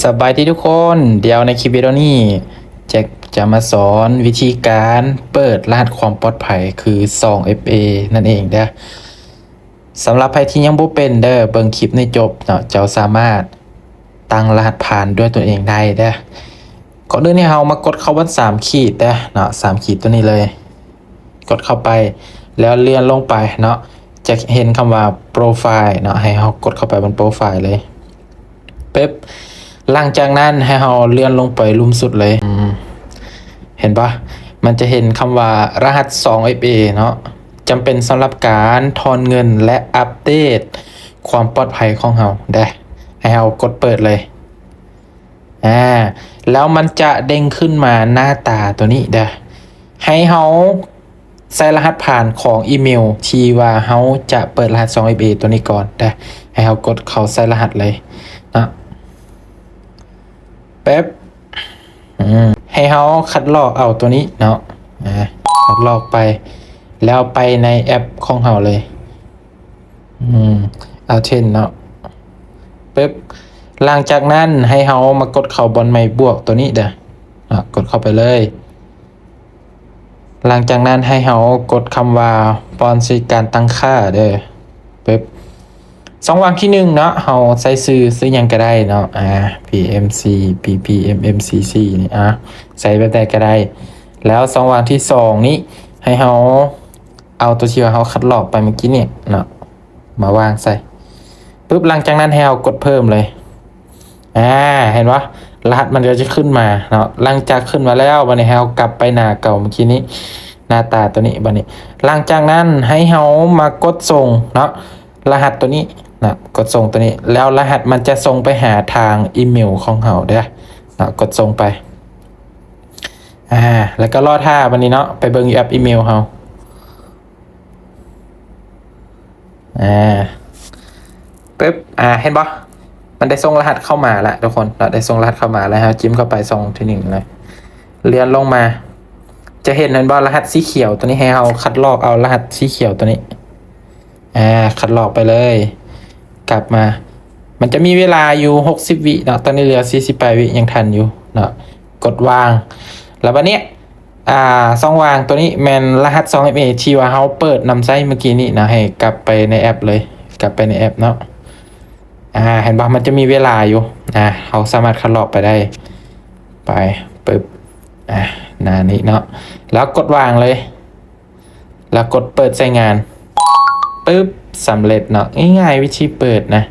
ສະບາຍດີທຸກຄົນ, ດຽວໃນຄລິບວິດີໂອນີ້ ແຈັກຈະມາສອນວິທີການເປີດລະຫັດຄວາມປອດໄພ ຄື ສອງເອັຟເອ ນັ້ນເອງເດີ້. ສຳລັບໃຜທີ່ຍັງບໍ່ເປັນເດີ້ ເບິ່ງຄລິບໃຫ້ຈົບເນາະ, ເຈົ້າສາມາດຕັ້ງລະຫັດຜ່ານດ້ວຍຕົນເອງໄດ້ເດີ້. ກ່ອນອື່ນໃຫ້ເຮົາມາກົດເຂົ້າບນສາມຂີດເດີ້ເນາະ, ສາມຂີດຕົວນີ້ເລີຍ. ກົດເຂົ້າໄປ ແລ້ວເລື່ອນລົງໄປເນາະ, ຈະເຫັນຄຳວ່າ ໂປຣໄຟລ໌ ເນາະ, ໃຫ້ເຮົາກົດເຂົ້າໄປບົນໂປຣໄຟລ໌ເລີຍ. ປຶບ ຫຼັງຈາກນັ້ນໃຫ້ເຮົາເລື່ອນລົງໄປລຸ່ມສຸດເລີຍ. ອືມ ເຫັນປະ? ມັນຈະເຫັນຄຳວ່າ ລະຫັດ ສອງເອັຟເອ ເນາະ, ຈຳເປັນສຳລັບການຖອນເງິນ ແລະ ອັບເດດຄວາມປອດໄພຂອງເຮົາເດີ້. ໃຫ້ເຮົາກົດເປີດເລີຍ. ອາ ແລ້ວມັນຈະເດັ່ງຂຶ້ນມາໜ້າຕາຕົວນີ້ເດີ້. ໃຫ້ເຮົາໃສ່ລະຫັດຜ່ານຂອງອີເມວທີ່ວ່າເຮົາຈະເປີດລະຫັດ ສອງເອັຟເອ ຕົວນີ້ກ່ອນເດີ້. ໃຫ້ເຮົາກົດເຂົ້າໃສ່ລະຫັດເລີຍເນາະ. ແປັບ ອືມ ໃຫ້ເຮົາຄັດລອກເອົາຕົວນີ້ເນາະ. ອາ ຄັດລອກໄປ ແລ້ວໄປໃນແອັບຂອງເຮົາເລີຍ. ອືມ ເອົາເທັນເນາະ. ປຶບ ຫຼັງຈາກນັ້ນໃຫ້ເຮົາມາກົດເຂົ້າບ່ອນໄມ້ບວກຕົວນີ້ເດີ້. ອາ ກົດເຂົ້າໄປເລີຍ. ຫຼັງຈາກນັ້ນໃຫ້ເຮົາກົດຄຳວ່າ ບ່ອນໃສ່ການຕັ້ງຄ່າເດີ້. ປຶບ ຊ່ອງວ່າງທີໜຶ່ງເນາະ, ເຮົາໃສ່ຊື່ ຊື່ຫຍັງກໍໄດ້ເນາະ. ອາ ພີເອັມຊີ ພີພີເອັມເອັມຊີຊີ ນີ້ ອາ ໃສ່ແບບໃດກໍໄດ້. ແລ້ວຊ່ອງວ່າງທີສອງນີ້ ໃຫ້ເຮົາ ເອົາຕົວທີ່ວ່າເຮົາຄັດລອກໄປເມື່ອກີ້ນີ້ເນາະ ມາວາງໃສ່. ປຶບ ຫຼັງຈາກນັ້ນໃຫ້ເຮົາກົດເພີ່ມເລີຍ. ອາ ເຫັນບໍ່? ລະຫັດມັນກໍຈະຂຶ້ນມາເນາະ. ຫຼັງຈາກຂຶ້ນມາແລ້ວ ບັດນີ້ໃຫ້ເຮົາກັບໄປໜ້າເກົ່າເມື່ອກີ້ນີ້ ໜ້າຕາຕົວນີ້. ບັດນີ້ ຫຼັງຈາກນັ້ນໃຫ້ເຮົາມາກົດສົ່ງເນາະ ລະຫັດຕົວນີ້ເນາະ, ກົດສົ່ງຕົວນີ້ ແລ້ວລະຫັດມັນຈະສົ່ງໄປຫາທາງອີເມວຂອງເຮົາເດີ້ເນາະ. ກົດສົ່ງໄປ. ອາ ແລ້ວກໍລໍຖ້າບັດນີ້ເນາະ, ໄປເບິ່ງຢູ່ແອັບອີເມວເຮົາ. ອາ ປຶບ ອາ ເຫັນບໍ່? ມັນໄດ້ສົ່ງລະຫັດເຂົ້າມາລະທຸກຄົນເນາະ, ໄດ້ສົ່ງລະຫັດເຂົ້າມາແລ້ວ. ເຮົາຈິ້ມເຂົ້າໄປຊ່ອງທີໜຶ່ງເລີຍ, ເລື່ອນລົງມາ ຈະເຫັນ ເຫັນບໍ່? ລະຫັດສີຂຽວຕົວນີ້, ໃຫ້ເຮົາຄັດລອກເອົາລະຫັດສີຂຽວຕົວນີ້. ອາ ຄັດລອກໄປເລີຍ. ກັບມາ ມັນຈະມີເວລາຢູ່ຫົກສິບວິເນາະ, ຕອນນີ້ເຫຼືອສີ່ສິບປາຍວິ ຍັງທັນຢູ່ເນາະ. ກົດວາງ ແລ້ວບັດນີ້ ອາ ຊ່ອງວ່າງຕົວນີ້ແມ່ນລະຫັດ ສອງເອັຟເອ ທີ່ວ່າເຮົາເປີດນຳໃຊ້ເມື່ອກີ້ນີ້ນະ. ໃຫ້ກັບໄປໃນແອັບເລີຍ, ກັບໄປໃນແອັບເນາະ. ອາ ເຫັນບໍ່? ມັນຈະມີເວລາຢູ່. ອາ ເຮົາສາມາດຄັດລອກໄປໄດ້. ໄປ ປຶບ ອາ ໜ້ານີ້ເນາະ, ແລ້ວກົດວາງເລີຍ. ແລ້ວກົດເປີດໃຊ້ງານ. ປຶບ ສຳເລັດເນາະ, ງ່າຍໆ ວິທີເປີດນະ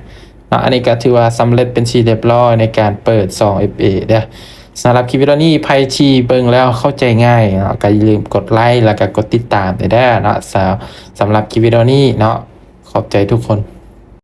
ເນາະ. ອັນນີ້ກໍຖືວ່າສຳເລັດເປັນທີ່ຮຽບຮ້ອຍໃນການເປີດ ສອງເອັຟເອ ເດີ້. ສຳລັບຄລິບວິດີໂອນີ້ ໃຜທີ່ເບິ່ງແລ້ວເຂົ້າໃຈງ່າຍເນາະ ກໍຢ່າລືມກົດໄລ ແລ້ວກໍກົດຕິດຕາມແດ່ເດີເນາະ. ສຳລັບຄລິບວິດີໂອນີ້ເນາະ, ຂອບໃຈທຸກຄົນ.